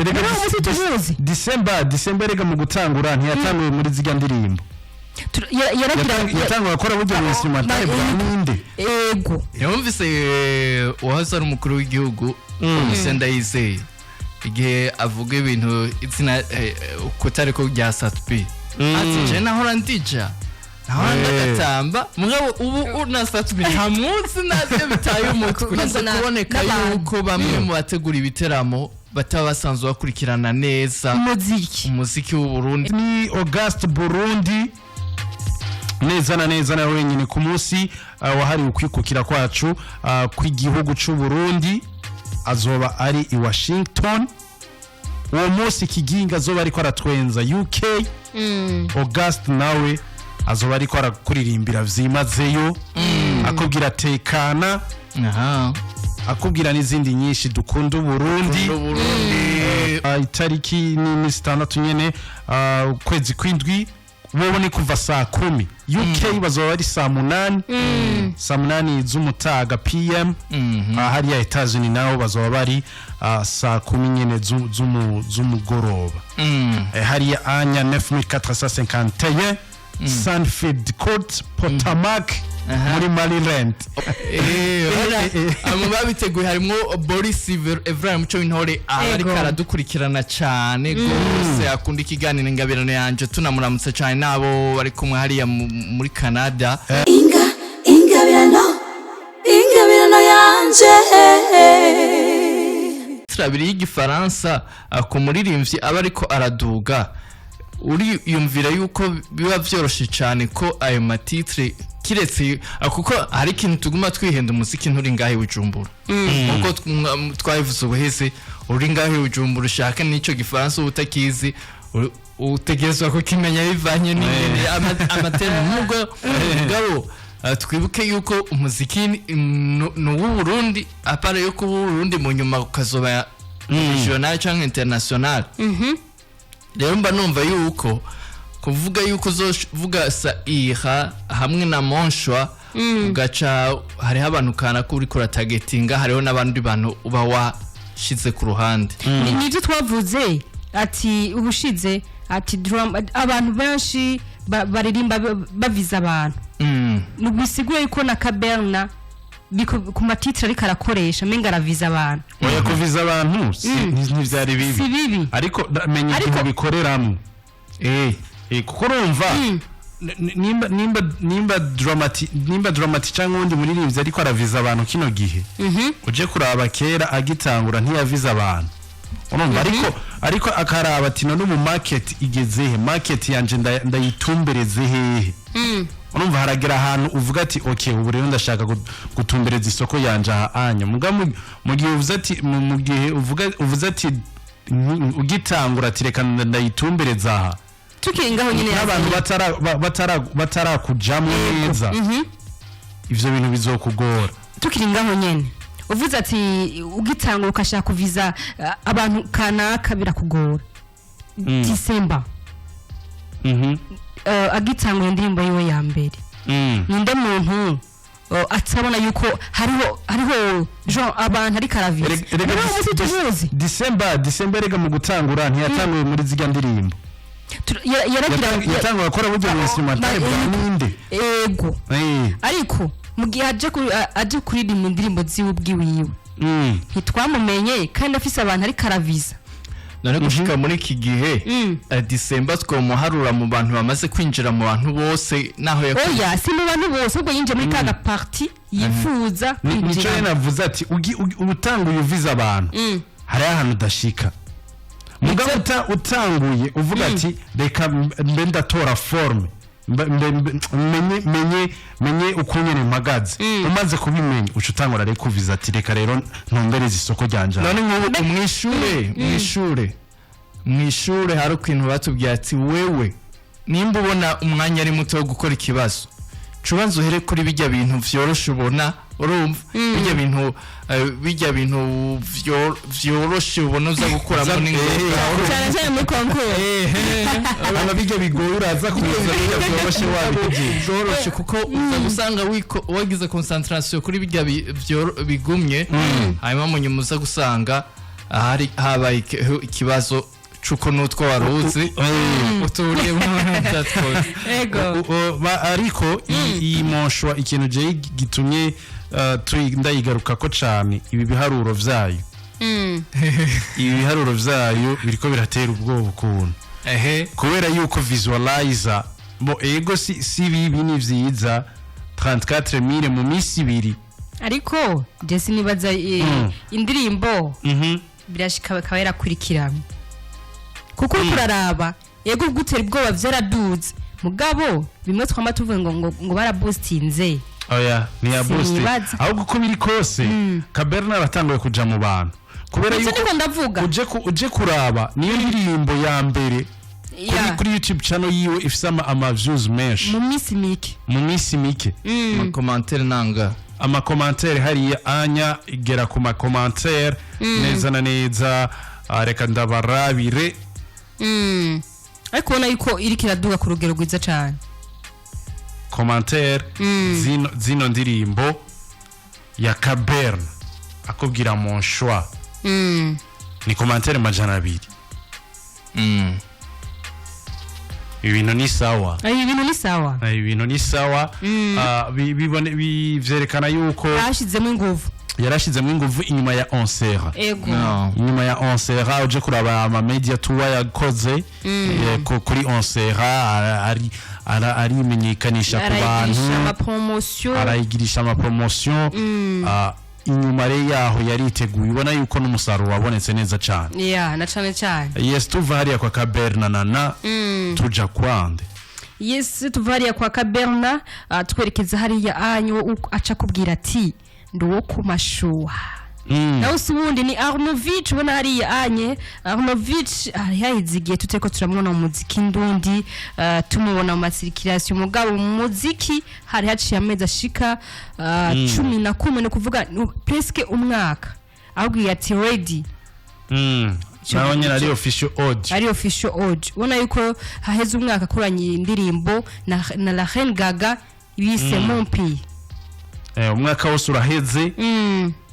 Erega Muri uwo munsi tubuzi. December erega mu gutangura ntiyatanguye muri zirya ndirimbo. Yaragira Yatanguye akora burya mu instrumental bwa ninde. Ego. Yumvise uwahoze ari umukuru w'igihugu Domitien Ndayizeye igihe avuga ibintu izina kutari ko rya Sat-B, ati: "Je nahora ndija, nahora ndagatamba, mugabo ubu na Sat-B nta munsi navyo bitaye umutwe." Bimaze kuboneka n'abantu. yuko bamwe mu bategura ibiteramo bataba basanzwe bakurikirana neza umuziki. Umuziki w'u Burundi. Ni August Burundi neza na neza na wenyine ku munsi wahariwe ukwikukira kwacu kw'igihugu c'u Burundi azoba ari i Washington uwo munsi. Kiginga azoba ariko aratwenza UK, August nawe azoba ariko arakuririmbira vyimazeyo, akubwira tekana, akubwira n'izindi nyinshi, dukunda Uburundi. Burundi. Itariki ni 6 nyene ukwezi kw'indwi. Bobo ni kuva saa 10, UK bazoba bari saa 8, saa 8 z'umutaga, PM. Hariya Etats-Unis nabo bazoba bari saa 10 nyene z'umugoroba. Hariya anya 9451 Sanford Court, Potomac, muri Maryland. Mu babiteguye harimo Boris Evra Muco w'Intore, aha ariko aradukurikirana cyane rwose, akunda ikiganiro Ingabirano Yanje. Tunamuramutse cyane n'abo bari kumwe hariya muri Canada. Ingabirano, ingabirano yanje. Abiri y'igifaransa ku muririmbyi aba ariko araduga, uriyumvira yuko biba byoroshe cyane ko ayo ma titres, kiretse kuko hari ikintu tuguma twihenda: umuziki nturi ngahe i Bujumbura. Nkuko twabivuze ubuheze, uri ngahe i Bujumbura ushaka n'icyo gifaransa uba utakizi, utegerezwa kukimenya bivanye n'ingene amateme. Nubwo mugabo twibuke yuko umuziki ni uw'Uburundi, à part yo kuba uw'Uburundi, mu nyuma ukazoba regional cyangwa international. Rero mba numva yuko kuvuga yuko uzovuga sa iha hamwe na monshwa, ugaca hariho abantu kanaka uriko uratagetinga, hariho n'abandi bantu uba washize ku ruhande. Nibyo twavuze ati ubushize, ati drum abantu benshi baririmba baviza abantu. Bisigura yuko na Kaberna ku ma titres ariko arakoresha menga araviza abantu. Oya, kuviza abantu ntivyari bibi. Si bibi. Ariko menya igihe ubikoreramo. Kuko urumva nimba Dramati cyangwa uwundi muririmbyi ariko araviza abantu kino gihe, uje kuraba kera agitangura ntiyaviza abantu, urumva? Ariko akaraba ati: "None ubu market igeze he? Market yanje ndayitumbereze hehe?" Urumva haragera ahantu uvuga ati: "Okay, ubu rero ndashaka gutumbereza isoko yanje aha anya." Muga mu gihe uvuze ati mu gihe uvuze ati ugitangura ati: "Reka ndayitumbereza aha," Tukiri ngaho nyine, n'abantu batarakujamwo neza, ivyo bintu bizokugora. Tukiri ngaho nyene, uvuze ati ugitangura ukashaka kuviza abantu kanaka birakugora. December agitangura indirimbo yiwe ya mbere, ninde muntu atabona yuko hariho genre abantu ariko araviza? Erega Muri uwo munsi tubuzi. December erega mu gutangura ntiyatanguye muri zirya ndirimbo. Yaragira Yatanguye akora burya mu instrumental bwa ninde. Ego. Ariko mu gihe aje kuririmba indirimbo ziwe ubwiwiwe, ntitwamumenye kandi afise abantu ariko araviza. None gushika muri iki gihe December twomuharura mu bantu bamaze kwinjira mu bantu bose naho yakoze? Oya, si mu bantu bose, ahubwo yinjiye muri ka partie yifuza Nico kwinjira. rero navuze ati utanguye uviza abantu, hariho ahantu udashika. Mugabo utanguye uvuga ati: "Reka mbe ndatora forme, menye uko nyene mpagaze," umaze kubimenya uca utangura rero kuviza ati: "Reka rero ntumbereze isoko ryanje aha." None nk'ubu mwishure hari ukuntu batubwiye ati: "Wewe nimba ubona umwanya ari muto wo gukora ikibazo, cubanza uhere kuri bijya bintu vyoroshe ubona." Urumva bijya bintu vyoroshe ubona uza gukuramo n'ingoga. Cyane cyane muri concours. Aba bijya bigoye uraza kuza bijya byoroshe wabigiye. Vyoroshe, kuko uza gusanga wagize concentration kuri bijya bigumye, hanyuma mu nyuma uza gusanga Ahari habaye ikibazo c'uko n'utwo waruzi uturiyemo ntatwoze. Ego. Ariko iyi Mon Choix, ikintu jewe gitumye ndayigarukako cane, ibi biharuro vyayo, ibi biharuro vyayo biriko biratera ubwoba ukuntu, kubera yuko visualizer bo, ego, si bibi, ni vyiza, 34 000 mu minsi 2. Ariko je sinibaza indirimbo birashika bakaba yarakurikirana, kuko uriko uraraba, yego, gutera ubwoba vyaraduze, mugabo bimwe twama tuvuga ngo baraboostinze. Oya, ntiya boost. Sinibaza. Ahubwo uko biri kose, Kaberna aratanguye kuja mu bantu kubera Ivyo yuko niko ndavuga. uje kuraba, niyo ndirimbo ya mbere kuri YouTube channel yiwe ifise ama views menshi mu minsi mike. Mu minsi mike. Ama commentaires nanga? Ama commentaires hariya anya igera ku ma commentaires neza na neza. Reka ndabarabire. Ariko ubona yuko iriko iraduga ku rugero rwiza cane. Commentaire zino ndirimbo ya Kabern akubwira Mon Choix, ni commentaire 200. Ibintu ni sawa. Ibintu ni sawa. Ibintu ni sawa. Vyerekana yuko Yashizemo inguvu. Yarashizemo inguvu inyuma ya Onsera. Ego. No. Inyuma ya Onsera, uje kuraba ama media tour yakoze kuri Onsera, arimenyekanisha ku Arayigirisha bantu. Ama promotion. Arayigirisha ama promotion. Inyuma rero yaho yariteguye, ubona yuko n'umusaruro wabonetse neza cyane. Ya, na cane cane. Yes, tuva hariya kwa Kaberna nana tuja kwande? Yes, tuva hariya kwa Kaberna, twerekeza hariya anyu aca kubwira ati ndi uwo ku mashuha. Nawe si ubundi ni Arnovich. Ubona hariya anye Arnovich hari haheze igihe tuteko turamubona mu muziki ndundi, tumubona mu ma circulation, mugabo mu muziki hari haciye amezi ashika 11, ni ukuvuga presque umwaka. Ahubwo ati ready. Nawe nyine ari official audio. Ari official audio. Ubona yuko haheze umwaka akoranye indirimbo na La Reine Gaga bise Mon Pays. Umwaka wose uraheze,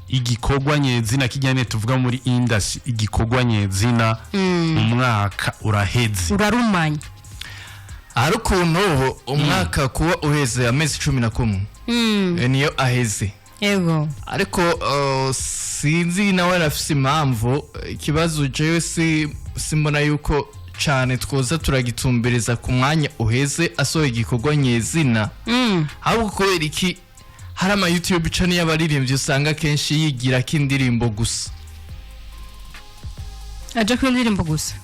igikorwa nyezina kijyane tuvuga muri industry, igikorwa nyezina, umwaka uraheze. Urarumanya. Hari ukuntu umwaka kuba uheze amezi 11, niyo aheze. Ego. Ariko sinzi, nawe arafise impamvu. Ikibazo jewe si simbona yuko cane twoza turagitumbereza ku mwanya uheze asohoye igikorwa nyezina, ahubwo kubera iki hari ama YouTube channel y'abaririmbyi usanga kenshi yigira ko indirimbo gusa? Aja ku indirimbo gusa?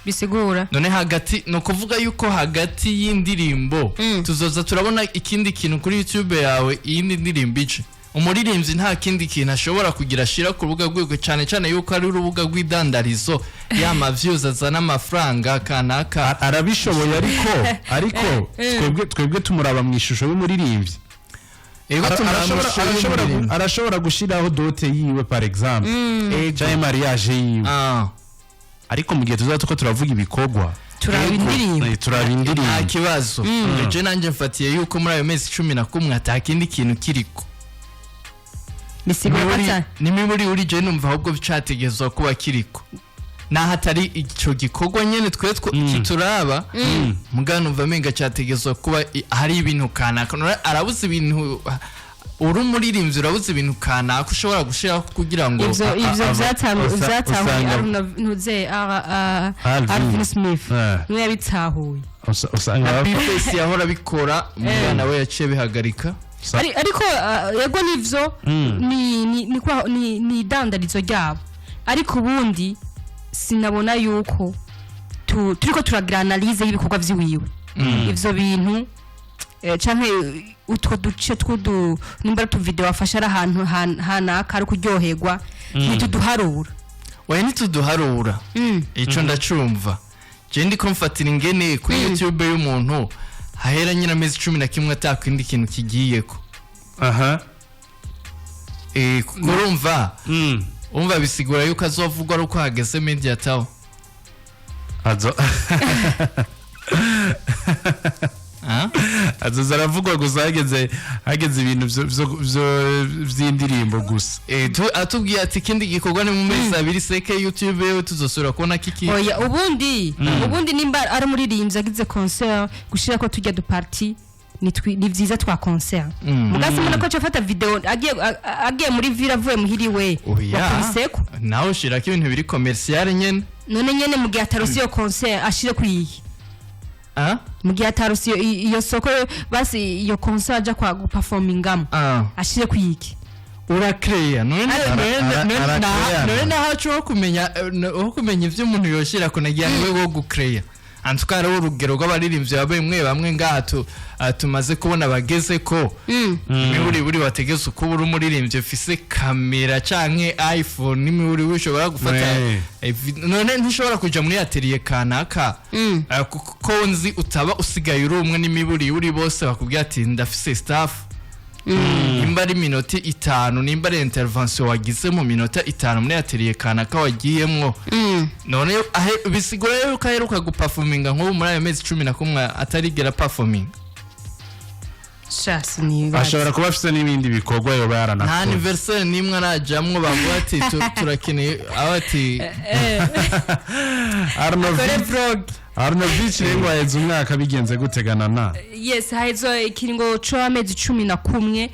Bisigura? None hagati, ni ukuvuga yuko hagati y'indirimbo tuzoza turabona ikindi kintu kuri YouTube yawe, iyindi ndirimbo ice? Umuririmbyi nta kindi kintu ashobora kugira ashira ku rubuga rwiwe, cyane cyane yuko ari urubuga rw'idandarizo, ya ma views azana amafaranga kanaka? Arabishoboye, ariko twebwe tumuraba mu ishusho y'umuririmbyi. Ego, tumuraba mu ishusho y'umuririmbyi. Arashobora gushiraho dot yiwe, par exemple, canke mariage yiwe, ariko mu gihe tuzaba tuko turavuga ibikorwa, Turaba indirimbo. Turaba Nta indirimbo. kibazo. Je nanjye mfatiye yuko muri ayo mezi 11 ata kindi kintu kiriko. Bisigura ata Nimiburi uri, je numva ahubwo categezwa kuba kiriko naho atari ico gikorwa nyene twe kituraba, muga numva menga categezwa kuba hari ibintu kanaka. None arabuze ibintu, uri umuririmbyi urabuze ibintu kanaka ushobora gushiraho kugira ngo Ivyo ivyo vyatahuye ntuze Alvin. Alvin Smith niwe yabitahuye. Usanga na Bface yahora abikora, umwana we yaciye bihagarika. Ariko yego, nivyo, ni idandarizo ryabo, ariko ubundi sinabona yuko turiko turagira analyse y'ibikorwa vyiwiwe, ivyo bintu canke utwo duce tw'udu nimba ari utuvideo wafashe ari ahantu hanaka ari kuryoherwa, ntituduharura. Oya, ntituduharura. Ico ndacumva. Je ndiko mfatira ingene kuri YouTube y'umuntu hahera nyine amezi 11 atakindi kintu kigiyeko. Kuko urumva, umva, bisigura yuko azovugwa ari uko hageze media tour. Azo Ah? Azoza aravugwa gusa hageze ibintu vy'indirimbo gusa. Atubwiye ati ikindi gikorwa ni mu mezi 2, seke YouTube yewe tuzosubira kubona kiki. Oya, ubundi nimba ari umuririmbyi agize concert, gushira ko tujya du party ni vyiza twa concert. Mugasi mbona ko afata video agiye muri ville, avuye muhiriwe. Oya. Wakubiseko. Nawe ushirako ibintu biri commercial nyene. None nyene mu gihe atarose iyo concert, ashire kuyihe? Ah. Mu gihe atarose iyo soko, basi iyo concert aja kwa guperformingamo, ashire kuyiki? Urakeya none. Arakeya. None nahacu ho kumenya ivyo umuntu yoshira kunagira niwe wo gukeya antuka. Hariho urugero rw'abaririmbyi bamwe bamwe ngaha tumaze kubona bageze ko imiburi buri wategetse uko uri umuririmbyi ufise kamera canke iPhone n'imiburi ushobora gufata. None ntishobora kuja muri atelier kanaka, kuko nzi utaba usigaye uri umwe n'imiburi uri bose bakubwira ati ndafise staff, nimba ari minota 5, nimba ari intervention wagize mu minota 5 muri atelier kanaka wagiyemwo. None bisigura yuko aheruka guperforminga nk'ubu muri ayo mezi 11 atarigera performing. Sha, sinibaza. Ashobora kuba afite n'ibindi bikorwa yoba Nta yaranakoze. anniversaire nimwe arajamwo bavuga ati turakeneye aho ati. Kore Arnovich. vlog. Arnovich rero waheze umwaka bigenze gutegana na Yes, haheze ikiringo c'amezi 11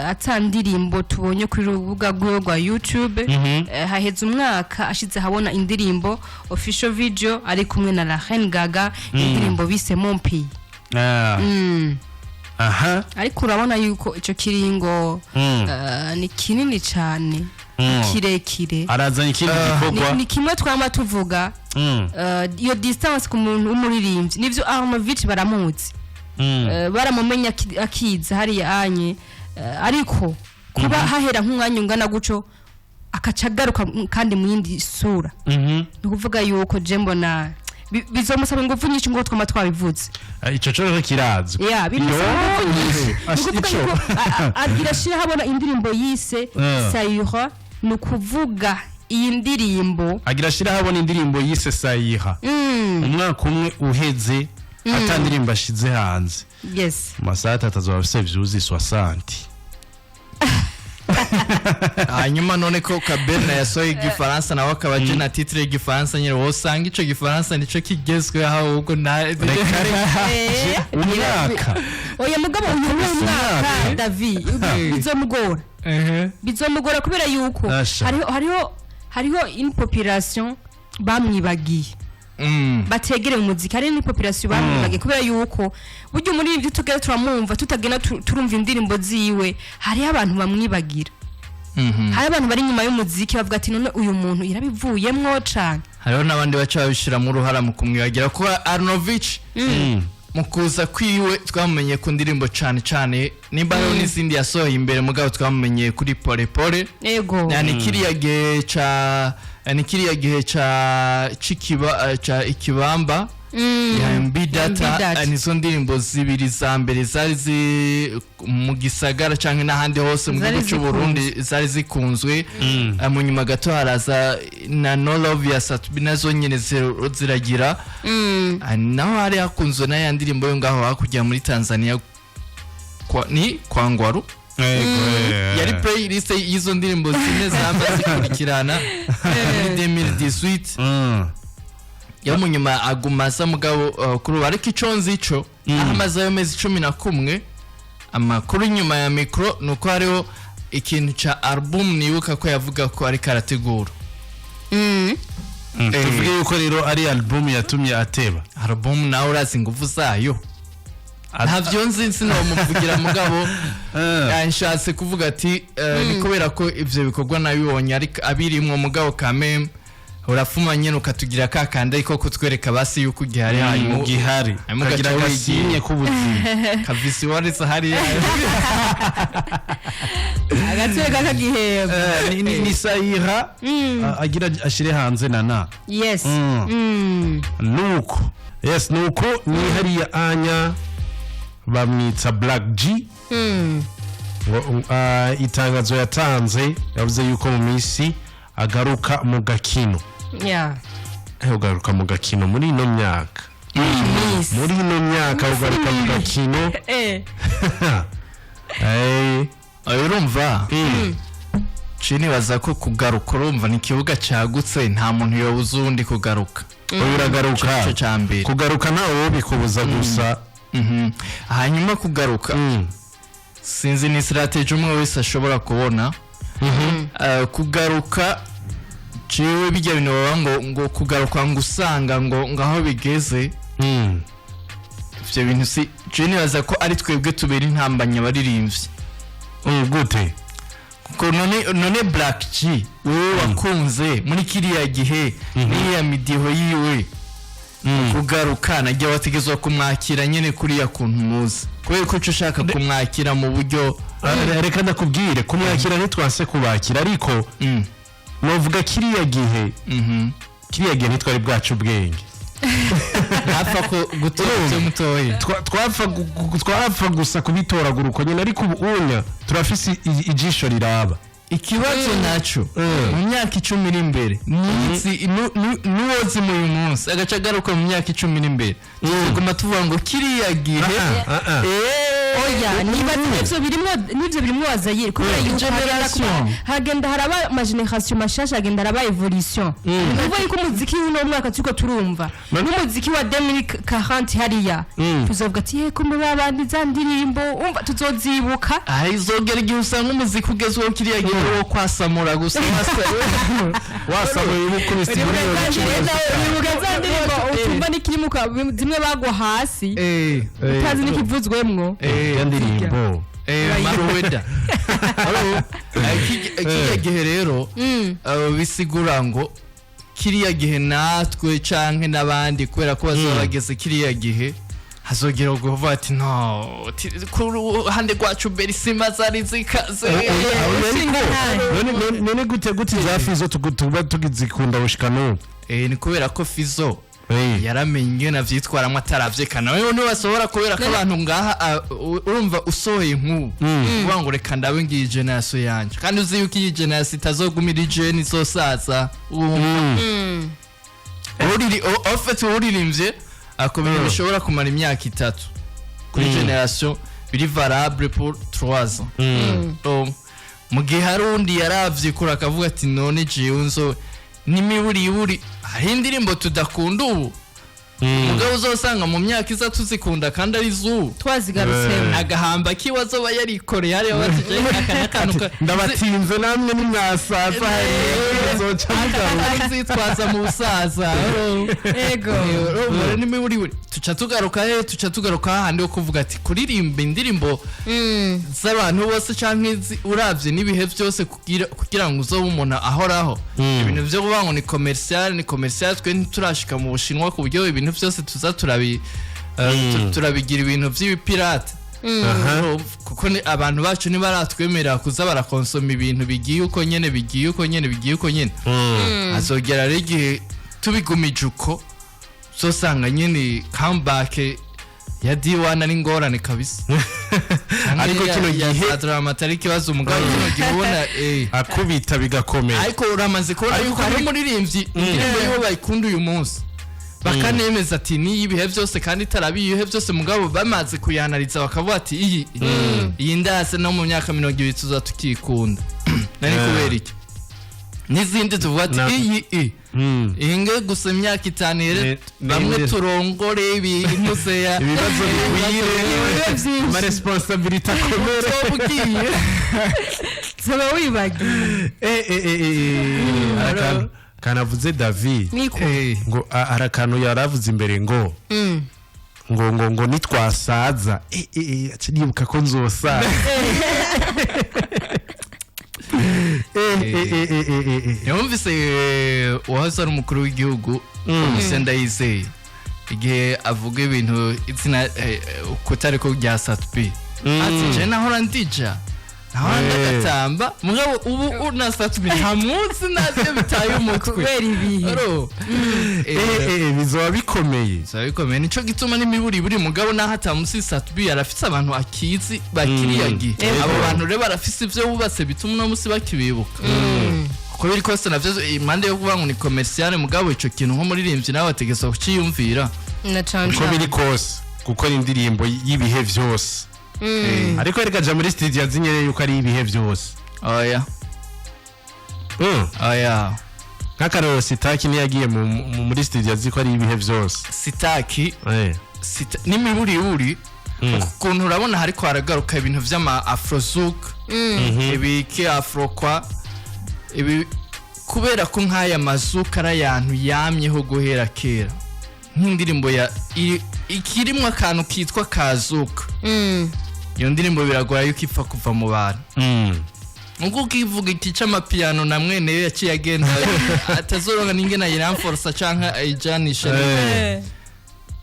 ata ndirimbo tubonye kuri rubuga rwiwe rwa YouTube. Haheze umwaka ashize habona indirimbo official video ari kumwe na La Reine Gaga, indirimbo bise Mon Pays. Ariko urabona yuko ico kiringo ni kinini cane, kirekire. Arazanye ikindi gikorwa. Ni kimwe twama tuvuga, iyo distance ku muntu w'umuririmbyi. Nivyo, Armovich baramuzi, baramumenya akiza hariya anye, ariko kuba hahera nk'umwanya ungana guco akaca agaruka kandi mu yindi sura, ni ukuvuga yuko je mbona bizomusaba ingufu nyinshi nk'uko twama twabivuze. Ico cyo rero kirazwi. Ya, bimusaba ingufu nyinshi. Ni ukuvuga Ico. yuko agira ashira habona indirimbo yise Sayura. Ni ukuvuga iyi ndirimbo Agira ashira habona indirimbo yise Sayiha, umwaka umwe uheze ata ndirimbo ashize hanze. Mu masaha 3 azoba afise views 60. Hanyuma none ko Kabena yasohoye igifaransa, nawe akaba aje na titre y'igifaransa nyine, wowe usanga ico gifaransa nico kigezweho ahubwo na Umwaka. Oya, mugabo uyu ni umwaka, David, bizomugora. Bizomugora kubera yuko Asha. hariho une population bamwibagiye, bategereye umuziki. Hari une population bamwibagiye kubera yuko burya muri ibyo tugera turamwumva, tutagenda turumva indirimbo ziwe, hariho abantu bamwibagira. Hari abantu bari inyuma y'umuziki bavuga ati none uyu muntu yarabivuyemwo cane? Hariho n'abandi baca babishiramo uruhara mu kumwibagira, kuko Arnovich mu kuza kwiwe twamumenye ku ndirimbo cane cane, nimba hariho n'izindi yasohoye imbere, mugabo twamumenyeye kuri Pole Pole. Yani kiriya gihe ca cikiba ca Ikibamba ya MB Data. MB Data. Nizo ndirimbo zibiri za mbere zari zi mu gisagara canke n'ahandi hose mu Zari gihugu c'u Burundi zari zikunzwe. Mu nyuma gato haraza na No Love ya Sat-B, nazo nyene ziragira. Naho hari hakunzwe n'aya ndirimbo yo ngaho hakurya muri Tanzania ni kwa Ngwaru. Yari playlist y'izo ndirimbo zine zamba zikurikirana muri 2018. Yo mu nyuma aguma asa mugabo kuri ubu, ariko ico nzi ico aho amaze ayo mezi 11, amakuru inyuma ya mikro ni uko hariho ikintu ca album nibuka ko yavuga ko ariko arategura. Tuvuge yuko rero ari album yatumye ateba? Album nawe urazi ingufu zayo, ntavyo nzi, sinomuvugira, mugabo nshatse kuvuga ati ni kubera ko ivyo bikorwa nabibonye ariko abirimwo, mugabo kameme urafuma nyene ukatugira ka kandi ariko kutwereka basi yuko ugihari, hanyuma Gihari. hanyuma Kagira ugaca agasinye wigira k'ubuzima. Kavisi waretse hariya. Agatwe kakagihemba. Ni Sayira agira ashire hanze na Yes. Nuko yes, nuko ni hariya anya bamwita Black G. Ngo, itangazo yatanze yavuze yuko mu minsi agaruka mu gakino. Ugaruka mu gakino muri ino myaka. Miss. Muri ino myaka kugaruka mu gakino. Ayo, urumva, ci nibaza ko kugaruka, urumva, ni ikibuga cyagutse, nta muntu yobuza uwundi kugaruka. Oya, uragaruka. Ico ca mbere. Kugaruka ntawe wobikubuza gusa. Hanyuma kugaruka, sinzi, ni strategy umwe wese ashobora kubona. Kugaruka jewe bijya bintu baba ngo kugaruka ngo usanga ngo ngaho bigeze, ivyo bintu si jewe nibaza ko ari twebwe tubera intambanya abaririmbyi. Gute? Kuko none Black G wewe wakunze muri kiriya gihe n'iya midiho yiwe, kugaruka nagiye wategezwa kumwakira nyene kuriya kuntu muzi, kubera ko uca ushaka kumwakira mu buryo Reka ndakubwire, kumwakira ntitwase kubakira, ariko novuga kiriya gihe, kiriya gihe ntitwari bwacu ubwenge. Ntapfa ko gutora ibyo mutoye. Twapfa gusa kubitoragura uko nyine, ariko ubu unya turafise ijisho riraba. Ikibazo naco, mu myaka 10 iri imbere, nuwozi mu uyu munsi agaca agaruka mu myaka 10 iri imbere, tuzoguma tuvuga ngo kiriya gihe. Ah, ah, ah. Oya, niba nivyo birimwo, nivyo birimwo wazayire, kubera yuko hagenda Generation. Hagenda haraba ama generation mashasha, hagenda haraba evolution. Nuvuga yuko umuziki w'uno mwaka turiko turumva n'umuziki wa 2040 hariya, tuzovuga ati ye kumbe babandi za ndirimbo umva tuzozibuka. Aha izogera igihe usanga umuziki ugezweho kiriya gihe wo kwasamura gusa. Wasamuye ubukubise miliyoni 10. Uribuka za ndirimbo utumva n'ikirimuka, zimwe bagwa hasi, utazi n'ikivuzwemwo? Ya ndirimbo. Maruweda. Kiriya gihe rero, bisigura ngo kiriya gihe natwe canke n'abandi, kubera ko bazaba bageze kiriya gihe, hazogera kuvuga ati no ku ruhande rwacu berisima zari zikaze. None gute za Fizo tuba tugizikunda gushika n'ubu? Ni kubera ko Fizo yaramenye ingene avyitwaramwo ataravyekana. Wewe ntibasohora kubera ko abantu ngaha, urumva, usohoye nk'ubu uvuga ngo reka ndabe ngiyi generation yanje, kandi uzi yuko iyi generation itazogumira ijeni, izosaza. Ofete uririmbye akubintu bishobora kumara imyaka 3 kuri generation, biri valable pour 3 ans. Mu gihe hari undi yaravye kure akavuga ati none jewe nzo n'imiburiburi hari indirimbo tudakunda ubu, mugabo uzosanga mu myaka iza tuzikunda kandi ari zubu. Twazigarutsemo. Agahamba kiwe azoba yarikoreye hariya batije aka n'akantu Ndabatinze, namwe nimwasaza zoca mugaruka. Azitwaza mu busaza. Urumva, n'imiburiburi tuca tugaruka he, tuca tugaruka hahandi ho kuvuga ati kuririmba indirimbo z'abantu bose canke uravye n'ibihe byose kugira ngo uzobe umuntu ahoraho. Ibintu vyo kuvuga ngo ni commercial, ni commercial, twe ntiturashika mu Bushinwa ku buryo ibintu byose tuza turabigira ibintu vy'ibipirate. Kuko abantu bacu ntibaratwemerera kuza barakonsoma ibintu bigiye uko nyene, bigiye uko nyene, bigiye uko nyene. Azogera rero igihe tubigumije uko, uzosanga nyene comeback ya D1 ari ingorane kabisa. Ariko kino gihe drama atari ikibazo, umugabo kino gihe ubona akubita bigakomera. Ariko uramaze kubona yuko hari umuririmbyi indirimbo yiwe bayikunda uyu munsi, bakanemeza ati niyi ibihe byose, kandi itarabi ibihe byose, mugabo bamaze kuyanariza bakavuga ati iyi ndase no mu myaka 20 tuza tukikunda. Nari kubera iki n'izindi tuvuga ati iyi inge gusa imyaka 5 here, bamwe turongore ibintu seya ibibazo bigwire, byinshi. amaresponsabilité akomere. Ugiye. Zaba wibagiwe. Hari akantu kanavuze David Niko. Ngo hari akantu yaravuze imbere ngo ngo nitwasaza, aca nibuka ko nzosaza. Yumvise, uwahoze ari umukuru w'igihugu Musa Ndayizeye, igihe avuga ibintu izina kutari ko rya Sat-B, ati je nahora ndija, nahora ndagatamba, mugabo ubu na Sat-B nta munsi navyo bitaye umutwe. Kubera ibihe. Aro. Bizoba bikomeye. Bizoba bikomeye, nico gituma n'imiburiburi, mugabo naho atamusi Sat-B arafise abantu akizi bakiriya gihe. Abo bantu rero barafise ivyo bubatse bituma uno musi bakibibuka uko biri kose. Navyo impande yo kuvuga ngo ni commercial, mugabo ico kintu nk'umuririmbyi nawe ategerezwa kuciyumvira. Na cane. Uko biri kose, gukora indirimbo y'ibihe vyose, ariko reka aja muri studio azi nyene yuko ari ibihe vyose. Oya. Oya. Nk'akarorero, Sitaki niyagiye muri studio azi ko ari ibihe vyose. Sitaki n'imiburiburi ukuntu urabona hariko haragaruka ibintu vy'ama afrozouk, ibiki afrokwa ibi, kubera ko nk'aya mazouk ari ayantu yamyeho guhera kera, nk'indirimbo ya ikirimwo akantu kitwa kazouk, iyo ndirimbo biragoye yuko ipfa kuva mu bantu. Nubwo ukivuga iki c'amapiyano na mwene yo yaciye agenda atazoronka n'ingene ayiramforosa canke ayijanisha.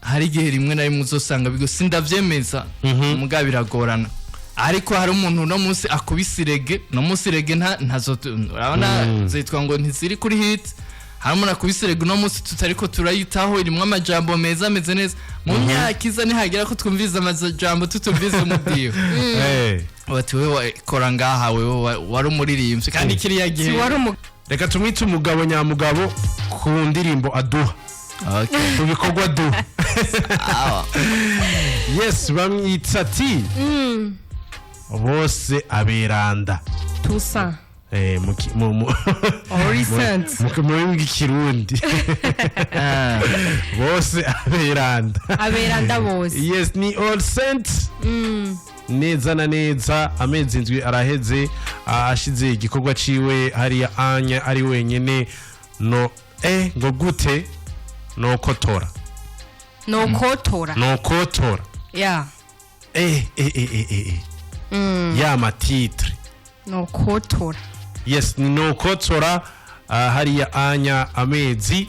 Hari igihe rimwe na rimwe uzosanga bigo, sindavyemeza, muga biragorana. Ariko hari umuntu uno munsi akubise reggae, uno munsi reggae nta ntazo urabona zitwa ngo ntiziri kuri hit. Hari umuntu akubise reggae uno munsi tutariko turayitaho, irimwo amajambo meza ameze neza, mu myaka iza nihagera ko twumviza amajambo tutumviza umudiho, bati: "Wewe kora ngaha, wewe wari umuririmbyi kandi kiriya gihe." Si wari umu Reka tumwite umugabo nyamugabo ku ndirimbo aduha, ku bikorwa aduha. Awa. Yes, bamwita ati bose aberanda. Tusa. Mu All Saints. Mu rurimi rw'Ikirundi, bose aberanda. Aberanda bose. Yes, ni All Saints. Neza na neza amezi 7 araheze, ashize igikorwa ciwe hariya anya ari wenyene, no ngo gute, no kotora. No kotora. No kotora. Ya ma titre. No kotora. Yes, ni no kotora. Hariya anya amezi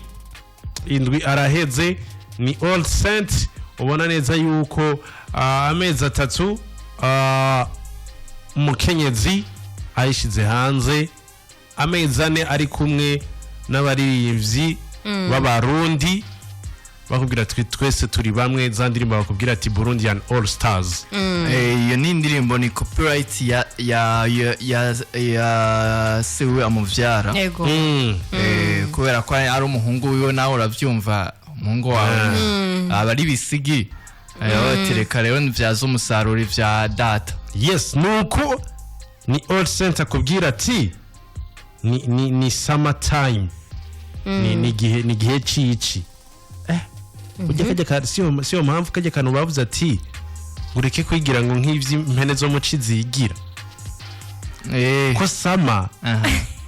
7 araheze, ni All Saint. Ubona neza yuko amezi 3, umukenyezi ayishize hanze, amezi 4 ari kumwe n'abaririmbyi b'Abarundi, bakubwira ati twese turi bamwe, za ndirimbo bakubwira ati Burundian All Stars. Iyo ni indirimbo, ni copyright ya sewe amuvyara. Yego. Kubera ko ari umuhungu wiwe, nawe uravyumva, umuhungu wawe aba ari bisigi. Bati: "Reka rero nivyaza umusaruro ivya data." Yes, nuko ni All Saint akubwira ati ni summer time, ni gihe cici. Ujya kajya ka siyo mpamvu kajya kantu bavuze ati ureke kwigira ngo nk'ivy'impene zo muci zigira, ko summer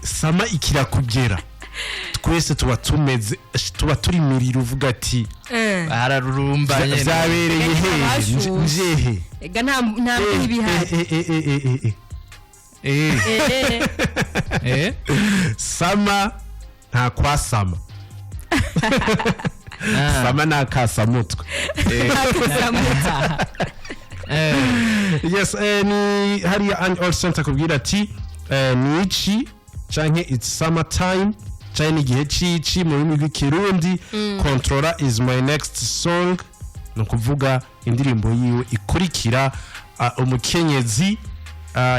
summer ikirakugera, twese tuba tumeze, tuba turi mirira, uvuga ati Hararurumba nyene. Vyabereye hehe? Bashushe. Njehe? Ega nta mbeho ibihari. Summer nta kwasama. Summer nta kasamutwe. Yes, ni hariya All Saint akubwira ati ni ici canke it's summer time, canke ni igihe cici mu rurimi rw'Ikirundi. Controller is my next song, ni ukuvuga indirimbo yiwe ikurikira. Umukenyezi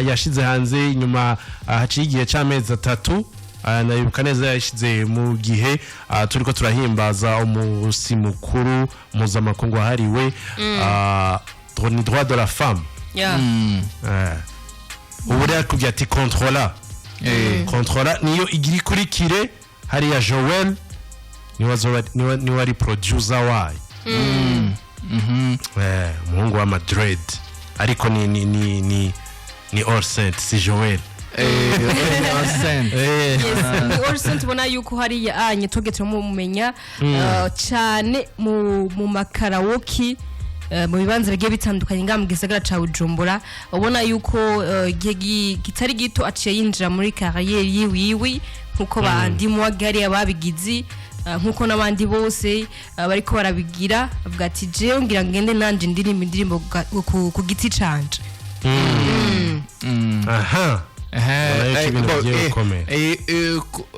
yashize hanze inyuma, haciye igihe c'amezi 3. Nabibuka neza, yashize mu gihe turiko turahimbaza umusi mukuru mpuzamakungu wahariwe ni droit de la femme. Ubu rero akubwira ati controla. Controla niyo igira ikurikire. Hariya Joel niwe ari producer wayo. Umuhungu wa Madrid, ariko ni All Saint, si Joel. All Saint. Yes, ni All Saint. Ubona yuko hariya anye tuge turamumenya cyane mu ma karaoke, mu bibanza bigiye bitandukanye ngaha mu gisagara ca Bujumbura. Ubona yuko igihe kitari gito aciye yinjira muri carrière yiwiwe, nkuko bandi muwagi hariya babigizi, nkuko n'abandi bose bariko barabigira, avuga ati jewe ngira ngende nanje ndirimba indirimbo ku giti canje. Aha. Ubona yuko ibintu bigiye gukomera.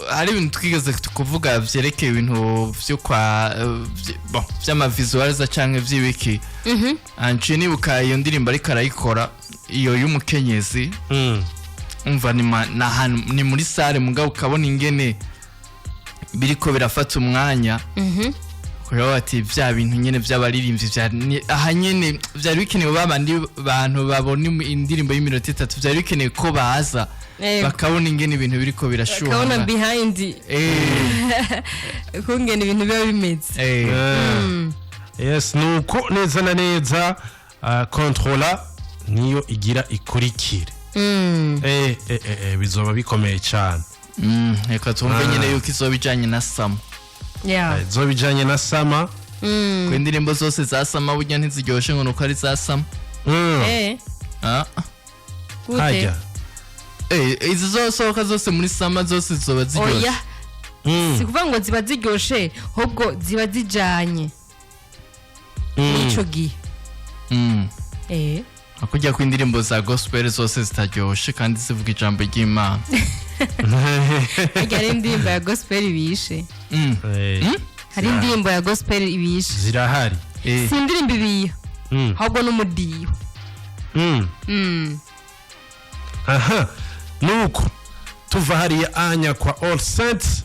Hari ibintu twigeze kuvuga vyerekeye ibintu vyo kwa bon, vy'ama visualizer canke vy'ibiki. Anje nibuka iyo ndirimbo ariko arayikora, iyo y'umukenyezi. Umva, ni ahantu ni muri salle, mugabo ukabona ingene biriko birafata umwanya. Kugira bati vya bintu nyene vy'abaririmbyi aha nyene vyari bikenewe, babandi bantu babona indirimbo y'iminota 3, vyari bikenewe ko baza bakabona ingene ibintu biriko birashuha. Bakabona behind kungena ibintu biba bimeze. Yes, nuko neza na neza, Controla niyo igira ikurikire. Bizoba bikomeye cyane. Reka twumve nyene yuko izoba ijanye na summer. Izoba ijanye na summer. Ku indirimbo zose za summer burya ntiziryoshe ngo nuko ari za summer. Ah. Gute? Hajya. Izi zosohoka zose muri summer, zose zizoba ziryoshe? Oya, si kuvuga ngo ziba ziryoshe, ahubwo ziba zijanye n'ico gihe. Hakurya ko indirimbo za gospel zose zitaryoshe kandi zivuga ijambo ry'Imana. Harya hari indirimbo ya gospel ibishe? Hari indirimbo ya gospel ibishe? Zirahari. Si indirimbo ibiyo, ahubwo n'umudiho. Aha, nuko tuva hariya anya kwa All Saints,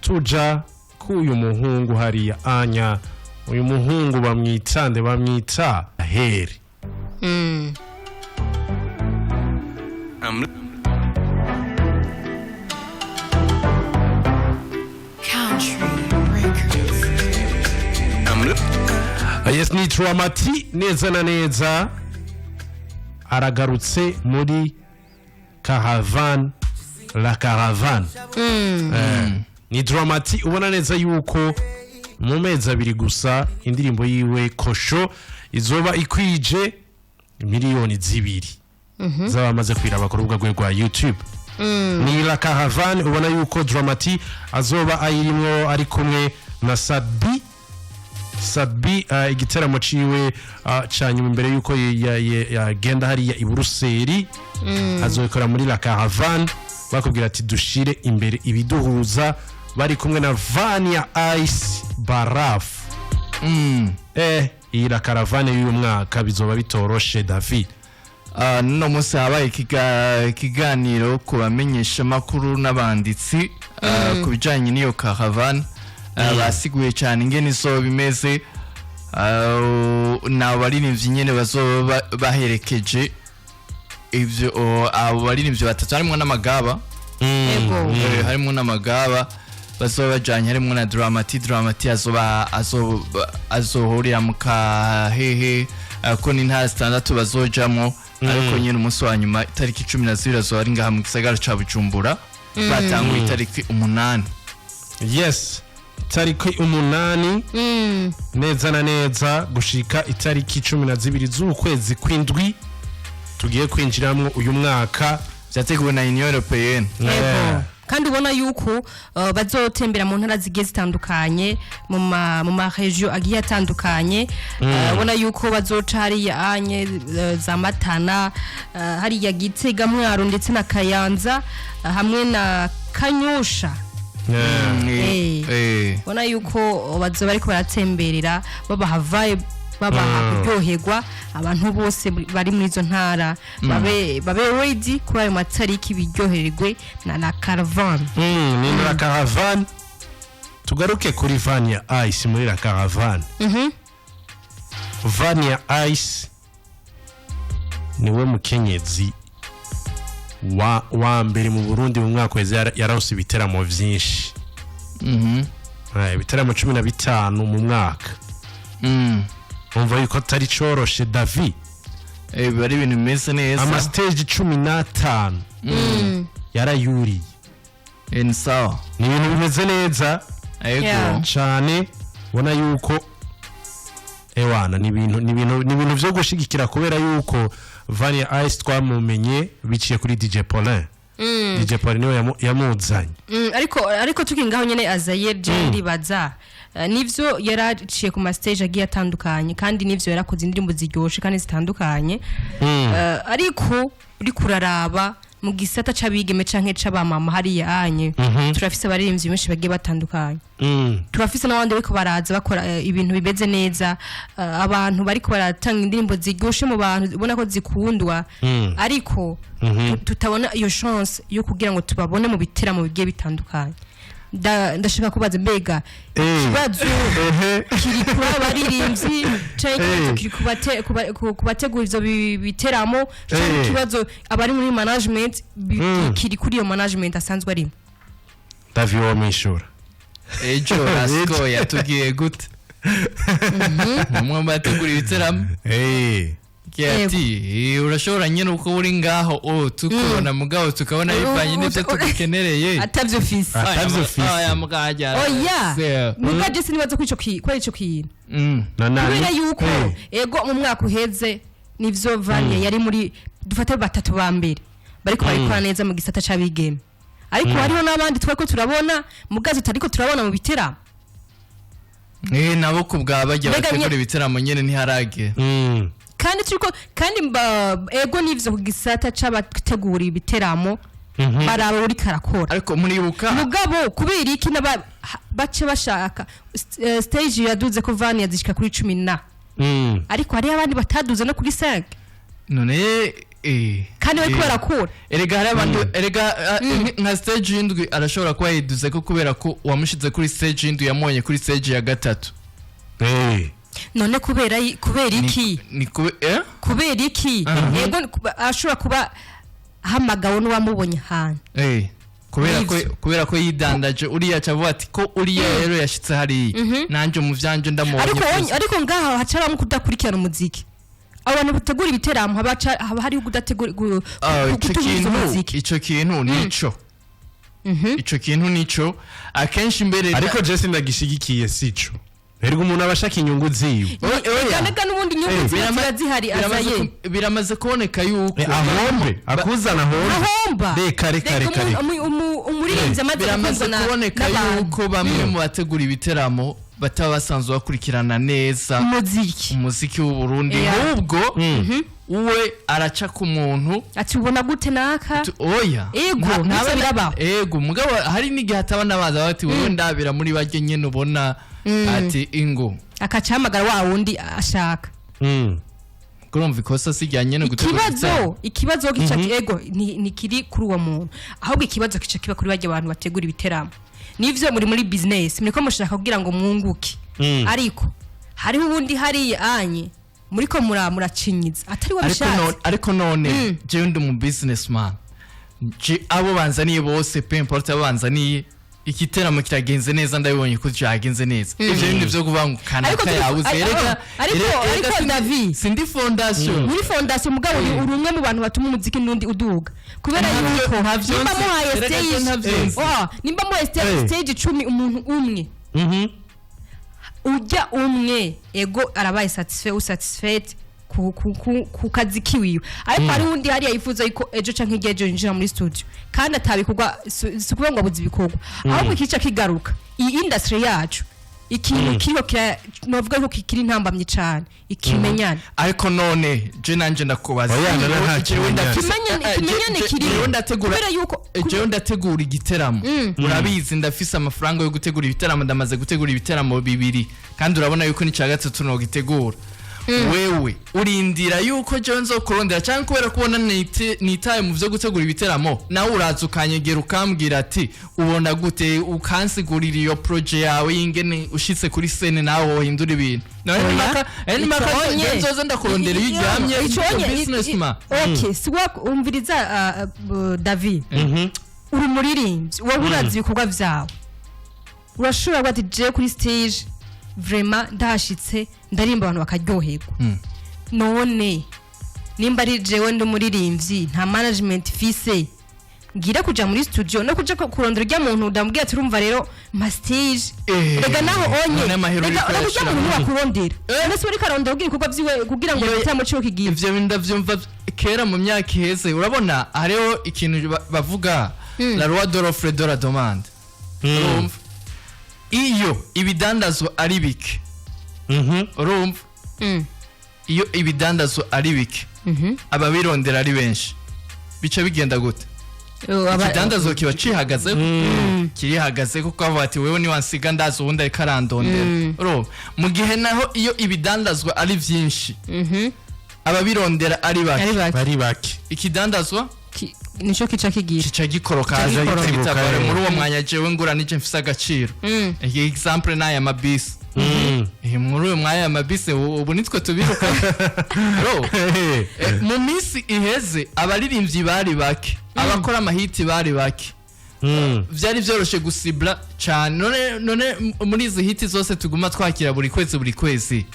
tuja k'uyu muhungu hariya anya. Uyu muhungu bamwita nde? Bamwita Heri. Country Records. Yes, ni Dramati neza na neza, aragarutse muri Caravane, la Caravane. Ni Dramati ubona neza yuko mu mezi 2 gusa indirimbo yiwe Kosho izoba ikwije miliyoni 2 z'abamaze kwiraba ku rubuga rwe rwa YouTube. Ni la Caravane ubona yuko Dramati azoba ayirimwo ari kumwe na Sabi. Sabi, igiteramo ciwe ca nyuma imbere yuko yagenda hariya i Buruseli, azobikora muri la Caravane. Bakubwira ati dushire imbere ibiduhuza, bari kumwe na Vania Ice Barafu. Iyi la Caravane y'uyu mwaka bizoba bitoroshe, David. Ah, no munsi habaye ikiganiro ku bamenyeshamakuru n'abanditsi ku bijanye n'iyo caravane. Basiguye cyane ingene izoba imeze. Ni abaririmbyi nyene bazoba baherekeje ivyo, abo baririmbyi batatu harimwo n'amagaba. Harimwo n'amagaba bazoba bajanye, harimwo na Dramati. Dramati azoba azohurira mu Kahehe, ko ni intara zitandatu bazojamwo. Ariko nyine umunsi wa nyuma, itariki 12, azoba ari ngaha mu gisagara ca Bujumbura. Batanguye itariki 8. Yes, itariki 8 neza na neza gushika itariki 12 z'ukwezi kw'indwi tugiye kwinjiramwo uyu mwaka. Vyateguwe na Union Européenne. Yego. Kandi ubona yuko bazotembera mu ntara zigiye zitandukanye, mu ma région agiye atandukanye. Ubona yuko bazoca hariya anye za Matana, hariya Gitega, Mwaro ndetse na Kayanza, hamwe na Kanyosha. Ubona yuko bazoba bariko baratemberera, babaha vibe, babaha kuryoherwa. Abantu bose bari muri izo ntara babe ready kuri ayo matariki, biryohererwe na la Caravane. Ni la Caravane. Tugaruke kuri Vania Ice muri la Caravane. Vania Ice niwe mukenyezi wa mbere mu Burundi mu mwaka weze yaronse ibiteramo vyinshi. Ibiteramo 15 mu mwaka. Umva yuko atari coroshe, David. Biba ari ibintu bimeze neza. Ama stage 15 yarayuriye. Ni sawa. Ni ibintu bimeze neza Ego. Cane. Ubona yuko ewana ni ibintu vyo gushigikira, kubera yuko Vania Ice twamumenye biciye kuri DJ Paulin. DJ Paulin niwe yamuzanye. Ariko tukiri ngaho nyene, Azayer, je ndibaza, nivyo yaraciye ku ma stage agiye atandukanye, kandi nivyo yarakoze indirimbo ziryoshe kandi zitandukanye. Ariko uri kuraraba mu gisata c'abigeme canke c'abamama hariya anye, turafise abaririmbyi benshi bagiye batandukanye. Turafise n'abandi bariko baraza bakora ibintu bimeze neza, abantu bariko baratanga indirimbo ziryoshe mu bantu, ubona ko zikundwa, ariko tutabona iyo chance yo kugira ngo tubabone mu biteramo bigiye bitandukanye. Ndashaka kubaza, mbega ikibazo kiri kuri abaririmbyi canke ikibazo kiri ku bategura ivyo biteramo, canke ikibazo abari muri management, kiri kuri iyo management asanzwe arimo? Davi, wo mwishura. Ejo Rasco yatubwiye gute? Umwe mu bategura ibiteramo ati: "Urashobora nyine uko uri ngaho, oh, tukubona, mugabo tukabona bivanye n'ibyo tugukenereye." Atavyo ufise. Atavyo ufise. Aya mugajya. Oya, muga je sinibaza ko ko ari ico kintu, kubera yuko ego, mu mwaka uheze nivyo, Vania yari muri, dufate, batatu ba mbere bariko barikora neza mu gisata c'abigeme, ariko hariho n'abandi twariko turabona mugazi tutariko turabona mu biteramo. Nabo ku bwa bajya Mbega bategura ibiteramo nyine ntiharage. Kandi turiko kandi ego, nivyo, ku gisata c'abategura ibiteramo baraba uri karakora. Ariko muribuka Mugabo kubera iki n'aba bace bashaka stage yaduze ko Vania zishika kuri 10 na, ariko hariho abandi bataduze no kuri 5, None kandi bariko barakura. Erega hari abantu, erega nka stage y'indwi arashobora kuba yiduze ko kubera ko uwamushize kuri stage y'indwi yamubonye kuri stage ya gatatu. None kubera iki? Ni kube eh. Kubera iki? Yego, ashobora kuba ahamagawe n'uwamubonye ahantu. Kubera ko Nivyo. Kubera ko yidandaje, uriya aca avuga ati ko uriya rero yashitse hariya, nanje mu vyanje ndamubonye Ariko byose. Ariko ngaha hacaramo kudakurikirana umuziki. Abantu bategura ibiteramo haba hariho kudategura Ah, ico kutumviriza kintu umuziki. Ico kintu nico akenshi mbere. Ariko je ndagishigikiye, sico. Erega umuntu aba ashaka inyungu ziwe. Oya. Reka, n'ubundi inyungu ziba ziba zihari. Azaye. Biramaze kuboneka yuko Ahombe akuzana ahombe. Ahomba. Reka, reka, reka, reka. Umuririmbyi amaze Biramaze gukundwa kuboneka n'abantu. yuko bamwe mu bategura ibiteramo bataba basanzwe bakurikirana neza Umuziki. umuziki w'u Burundi. Ahubwo we araca ku muntu. Ati: "Ubona gute naka?" Oya. Ego, nivyo birabaho. Ego, mugabo hari n'igihe ataba n'abaza bati: "Wowe ndabira muri baryo nyene ubona," ati: "Ingo." Akacahamagara wa wundi ashaka. Kurumva ikosa si rya nyene gutegura ibiteramo. Ikibazo gica, ego, ni kiri kuri uwo muntu, ahubwo ikibazo kica kiba kuri barya bantu bategura ibiteramo. Nivyo, muri business, muriko mushaka kugira ngo mwunguke, ariko hariho ubundi hariya anye muriko muracinyiza atari Ariko wabishatse. Ariko none jewe ndi umu businessman, je abo banzaniye bose, peu importe abo banzaniye, igiteramo kiragenze neza, ndabibonye ko cyagenze neza. Ivyo bindi vyo kuvuga ngo Ariko kanaka yabuze, erega ariko erega ariko David. Sindi fondation. Muri fondation, mugabo uri umwe mu bantu batuma umuziki n'undi uduga, kubera yuko Ntavyo nimba nzi. muhaye Erega je stage ntavyo nzi. Oh, nimba muhaye stage 10 umuntu umwe, ujya umwe, ego, arabaye satisfait ou satisfaite ku kazi kiwiwe, ariko hari undi hariya yifuza yuko ejo canke hirya ejo yinjira muri studio kandi atabikorwa. Si ukuvuga ngo abuze ibikorwa, ahubwo ikica kigaruka, iyi industry yacu, ikintu kiriho novuga yuko kikiri intambamyi cane, ikimenyane. Ariko none je nanje ndakubaza. Oya, none nta Jewe kimenyane. Ikimenyane kiriho. Jewe ndategura Kubera yuko jewe ndategura igiteramo, urabizi, ndafise amafaranga yo gutegura ibiteramo, ndamaze gutegura ibiteramo bibiri, kandi urabona yuko n'icya gatatu nogitegura. Wewe urindira yuko jewe nzokurondera, cyangwa kubera kubona nitaye mu vyo gutegura ibiteramo, nawe uraza ukanyegera ukambwira ati: "Ubona gute?" Ukansigurira iyo projet yawe y'ingene ushitse kuri scène nawe wohindura ibintu. None Oya. nimaka Ico onye. jewe nzoza ndakurondera iyo uryamye? Ico onye, Businessman. Okay, si umviriza, David, uri umuririmbyi, wowe urazi ibikorwa vyawe, urashobora kuba ati: "Jewe kuri stage vraiment ndahashitse ndarimba, abantu bakaryoherwa." None nimba ari jewe ndi umuririmbyi, nta management fise, ngira kuja muri studio no kuja kurondera urya muntu, ndamubwira ati: "Urumva rero ma stage." Rega naho onye None amahera rega uriko urya urayashira muntu ntiwakurondera. None se uriko arondera kugira ibikorwa vyiwe kugira ngo igitaramo ciwe kigiye? Ivyo bintu ndavyumva kera mu myaka iheze. Urabona hariho ikintu bavuga la loi de l'offre et de la demande. Urumva iyo ibidandazwa ari bike, urumva, iyo ibidandazwa ari bike, ababirondera ari benshi, bica bigenda gute? Ikidandazwa kiba cihagaze, kirihagaze, kuko bavuga ati: "Wewe niwansiga ndazi uwundi ariko arandondera." Urumva, mu gihe naho iyo ibidandazwa ari vyinshi, ababirondera ari bake, Ari bake. Bari bake. Ikidandazwa Nico kica kigira. Kica gikoroka. Kica gikoroka. Kitabare muri uwo mwanya jewe ngura nije mfise agaciro. Iyi example n'aya mabisi. Muri uyu mwanya amabisi ubu nitwe tubiruka. Bro, mu minsi iheze abaririmbyi bari bake, abakora amahiti bari bake, byari byoroshe gusibla cyane. None muri izi hiti zose tuguma twakira buri kwezi buri kwezi,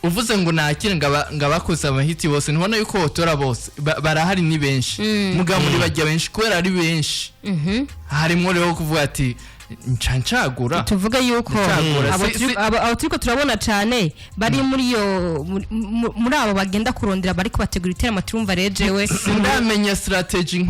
uvuze ngo nakire ngo abakoze amahiti bose, ntubona yuko wotora bose. Barahari ni benshi, mugabo muri bajya benshi kubera ari benshi, harimo rero kuvuga ati nca ncagura. Tuvuge yuko Ncagura. abo abo turiko turabona cane bari muri iyo muri abo bagenda kurondera, bariko bategura iteramo, turumva rero jewe Sindamenya strategy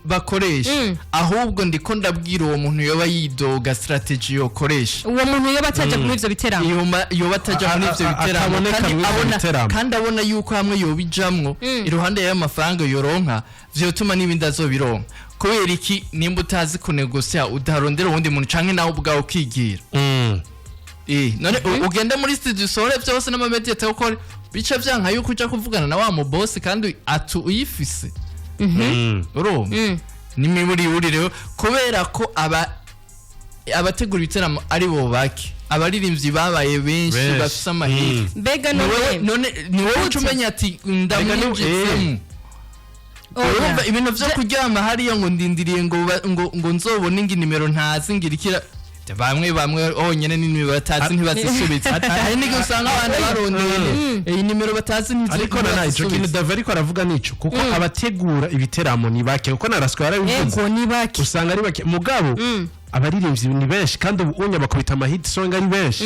bakoresha, ahubwo ndiko ndabwira uwo muntu yoba yidoga strategy yokoresha. Uwo muntu yoba ataja muri ivyo biteramo. Yoba ataja muri ivyo biteramo ataboneka kandi muri ivyo abona biteramo. Kandi abona yuko hamwe yobijamwo iruhande y'ayo mafaranga yoronka, vyotuma n'ibindi azobironka. Kubera iki nimba utazi kunegosya udarondera uwundi muntu canke nawe ubwawe ukigira? None ugende muri studio usohore vyose n'amamedia ukore, bica vyanka yuko uja kuvugana na wa mu boss kandi atu uyifise. Urumva n'imiburiburi rero, kubera ko aba abategura ibiteramo ari bo bake, abaririmbyi babaye benshi Benshi. bafise amahirwe. Mbega Ni wewe none none ni wowe uca umenya ati ndamwinjitsemo. Oya. Urumva ibintu vyo kuryama hariya ngo ndindiriye ngo nzobone ingi nimero ntazi ngira ikira, bamwe bamwe honyene ni nimero batazi ntibazisubitse. Hari n'igihe usanga abandi barondeye iyi nimero batazi Ariko na ico kintu ntibazisubitse. Dave ariko aravuga nico, kuko abategura ibiteramo ni bake, kuko na Rasco yarabivuze. Ego, ni bake. Usanga ari bake, mugabo abaririmbyi ni benshi, kandi ubu unya bakubita amahit song ari benshi.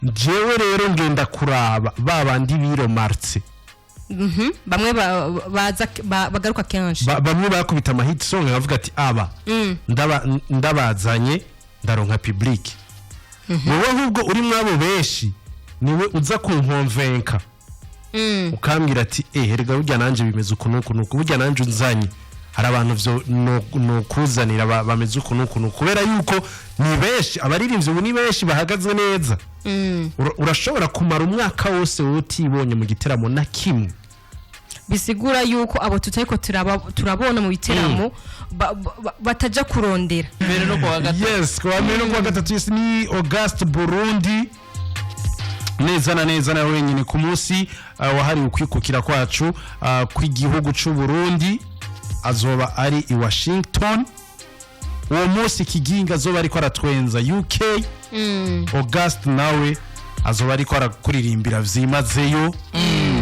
Jewe rero ngenda kuraba ba bandi biromartse. Bamwe baza bagaruka kenshi. Bamwe bakubita amahit song bavuga ati aba ndabazanye ndaronka public. Wowe ahubwo uri mwabo benshi, niwe uza kunkonvenka ukambwira ati erega burya nanje bimeze uku n'uku n'uku, burya nanje unzanye hari abantu vyo nokuzanira bameze uku n'uku n'uku, kubera yuko ni benshi abaririmbyi ubu ni benshi bahagaze neza. Urashobora kumara umwaka wose wowe utibonye mu giteramo na kimwe. Bisigura yuko abo tutariko turabona mu biteramo bataja kurondera. Mbere no kuwa gatatu. Yes, kuwa mbere no kuwa gatatu. Yes, ni August Burundi neza na neza na wenyine ku munsi wahariwe ukwikukira kwacu kw'igihugu c'u Burundi, azoba ari i Washington uwo munsi. Kiginga azoba ariko aratwenza UK, August nawe azoba ariko arakuririmbira vyimazeyo,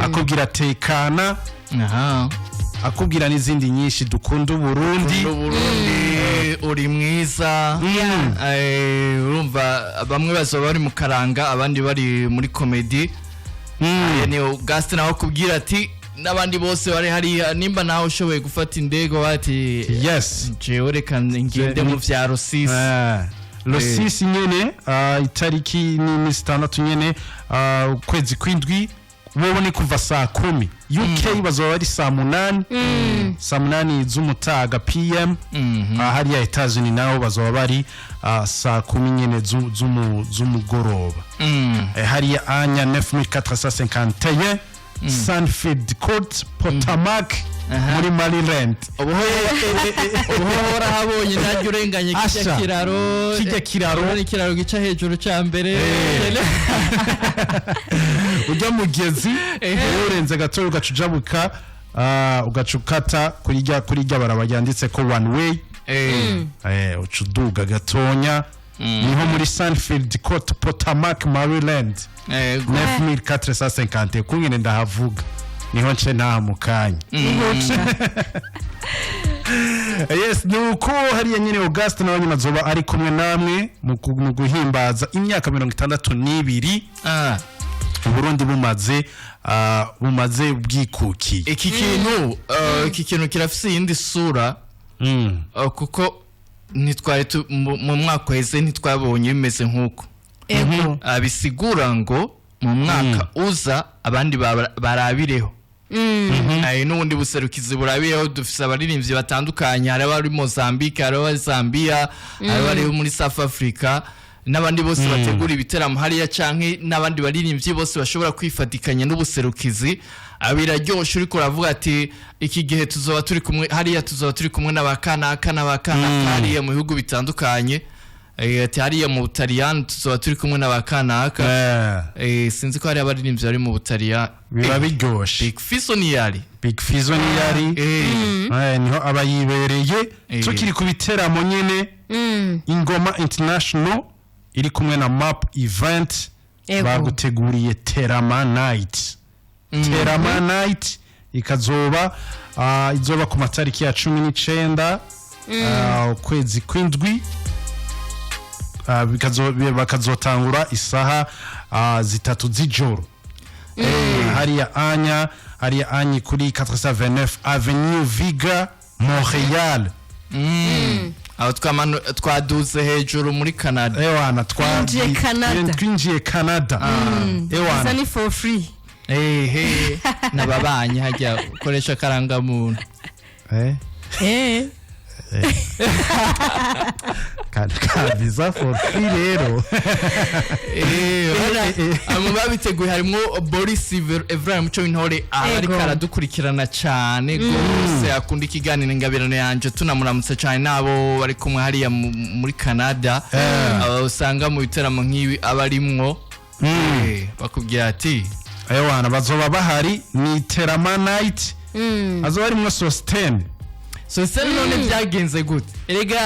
akubwira tekana, akubwira n'izindi nyinshi, dukunda Uburundi. Uburundi uri mwiza. Urumva bamwe bazoba bari mu karanga, abandi bari muri comedy. Ni August nawe kubwira ati n'abandi bose bari hariya, nimba nawe ushoboye gufata indege bati jewe reka ngende mu vya Rusisi. Rusisi nyene, itariki ni 6 nyene, ukwezi kw'indwi. Bobo ni kuva saa 10, UK bazoba bari saa 8, saa 8 z'umutaga, PM. Hariya Etats-Unis naho bazoba bari saa 10 nyene z'umugoroba. Hariya anya 9451 Sanford Court, Potomac, muri Maryland. Ubuho warahabonye, ntajya urenganye kijya Asha, kiraro. Kijya kiraro. Urabona ikiraro gica hejuru ca mbere. Ujya mugezi urenze gato ugaca ujabuka, ugaca ukata kuri rya barabara ryanditse ko one way. Uca uduga gatonya, niho muri Sanfield Court, Potomac, Maryland, 9450. Kungene ndahavuga niho nce ntaha mu kanya. Yes, ni uko hariya nyine Auguste nawe nyine azoba ari kumwe namwe mu guhimbaza imyaka 62 Uburundi bumaze bwikukiye. Iki kintu kirafise iyindi sura, kuko ntitwari mu mwaka uheze ntitwabonye bimeze nk'uko. Bisigura ngo mu mwaka uza abandi barabireho. N'ubundi buserukizi burabireho. Dufise abaririmbyi batandukanye, hari abari Mozambique, hari abari Zambia, hari abari muri South Africa. N'abandi bose bategura ibiteramo hariya canke n'abandi baririmbyi bose bashobora kwifatikanya n'ubuserukizi. Biraryoshe uriko uravuga ati iki gihe tuzoba turi kumwe hariya, tuzoba turi kumwe n'abakanaka n'abakanaka hariya mu bihugu bitandukanye. Ati hariya mu Butaliyani tuzoba turi kumwe n'abakanaka. Sinzi ko hari abaririmbyi bari mu Butaliyani. Biba biryoshe. Big Fizzo niyari? Big Fizzo niyari. Niho aba yibereye. Tukiri ku biteramo nyene, Ingoma International iri kumwe na Map Event baguteguriye Terama Night. Terama Night ikazoba izoba ku matariki ya 19, ukwezi kw'indwi. Bakazotangura isaha 3 z'ijoro. Hariya anyi kuri 429 Avenue Viga, Montreal. Aho twaduze hejuru muri Canada. Ewana. Twinjiye Canada. Twinjiye Canada, ewana. Iza ni for free. Ehe, n'ababanyi hajya ukoresha akarangamuntu. Ka visa for free rero. Mu babiteguye harimo Boris Evraim Muco w'Intore, aha ariko aradukurikirana cyane rwose, akunda ikiganiro Ingabirano Yanje. Tunamuramutse cyane n'abo bari kumwe hariya muri Canada. Aba usanga mu biteramo nk'ibi aba arimwo. Bakubwira ati Ewana, bazoba bahari. Ni Terama Night, azoba arimwo Sostene. Sosiyete none byagenze gute erega?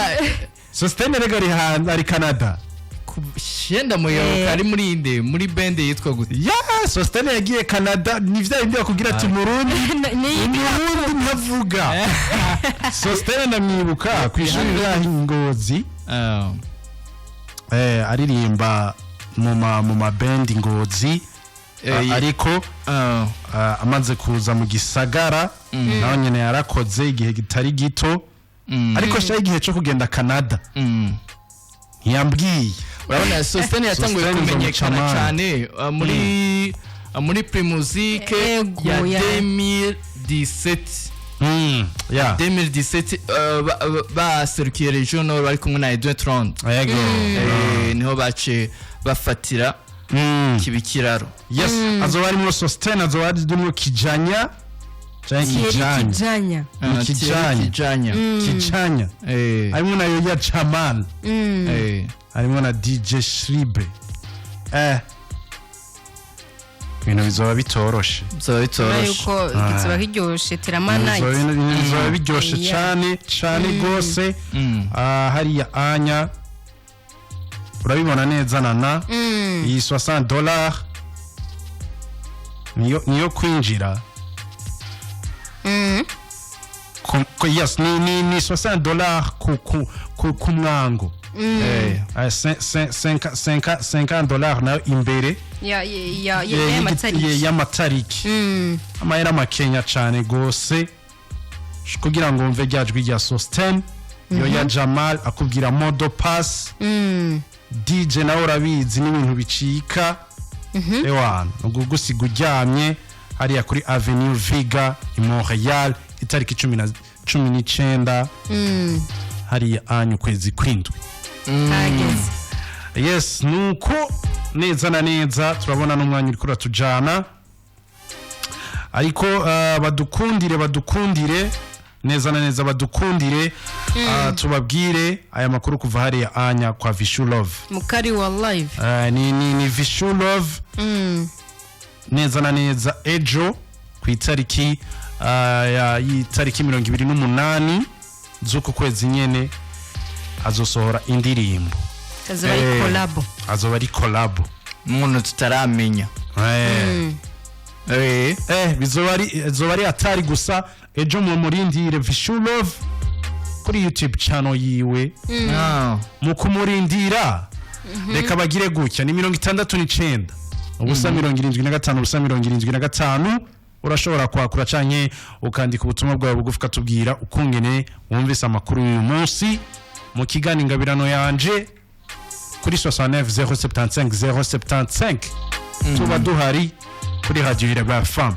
Sostene rega ari hanze, ari Canada. Shenda muyoboka ari muri inde, muri band yitwa gute? Ya Sostene yagiye Canada. Ni vya bindi bakubwira ati Murundi, Umurundi ntavuga. Sostene ndamwibuka ku ishuri ryaho i Ngozi. Aririmba mu ma band Ngozi. Ariko amaze kuza mu gisagara nawe nyene yarakoze igihe kitari gito. Ariko sha igihe cyo kugenda Canada ntiyambwiye. Urabona Sostene yatanguye Sostene kumenyekana nzomuca. cyane muri Primusic ya 2017. 2017, baserukiye Region Nord bari kumwe na Edouard Trond. Niho bace bafatira kibikiraro. Yes, azoba arimo Sostene, azoba arimo Kijanya canke Thierry. Kijanya. Kijanya. Ni Thierry Kijanya. Kijanya. Kijanya. Harimo na Yoya Jamal. Harimo na DJ Shribe. Ibintu bizoba bitoroshe. Bizoba Urabona bitoroshe. yuko kizoba kiryoshe, Terama Night. Ibintu bizoba biryoshe cane cane gose. Hariya anya urabibona neza nana, iyi $60 niyo kwinjira. Yes, ni $60 ku mwango. $50 nayo imbere. Ya ya y'amatariki. Y'amatariki. Amahera makenya cane gose kugira ngo mve rya jwi rya Sosten, yo ya Jamal akubwira modo pass. DJ nawe urabizi n'ibintu bicika. Ewana, ugusiga uryamye hariya kuri Avenue Viga i Montreal, itariki 19, hariya anyu, kwezi kw'indwi. Hageze. Yes, nuko neza na neza turabona n'umwanya uriko uratujana, ariko badukundire neza na neza, badukundire, tubabwire aya makuru kuva hariya anya kwa Vishu Love. Mukari wa live. Ni Vishu Love. Neza na neza ejo ku itariki y'itariki 28 z'uku kwezi nyene azosohora indirimbo. Kazoba ari collabo. Azoba ari collabo. Umuntu tutaramenya. Bizoba ari atari gusa. Ejo mu murindire Vishu Love kuri YouTube channel yiwe. Mu kumurindira, reka bagire gutya: ni 69 0 75 0 75. Urashobora kwakura canke ukandika ubutumwa bwawe bugufi, ukatubwira ukungene wumvise amakuru y'uyu munsi mu kiganiro Ingabirano Yanje kuri 69 075 075. Tuba duhari kuri Radio Ireba Fam.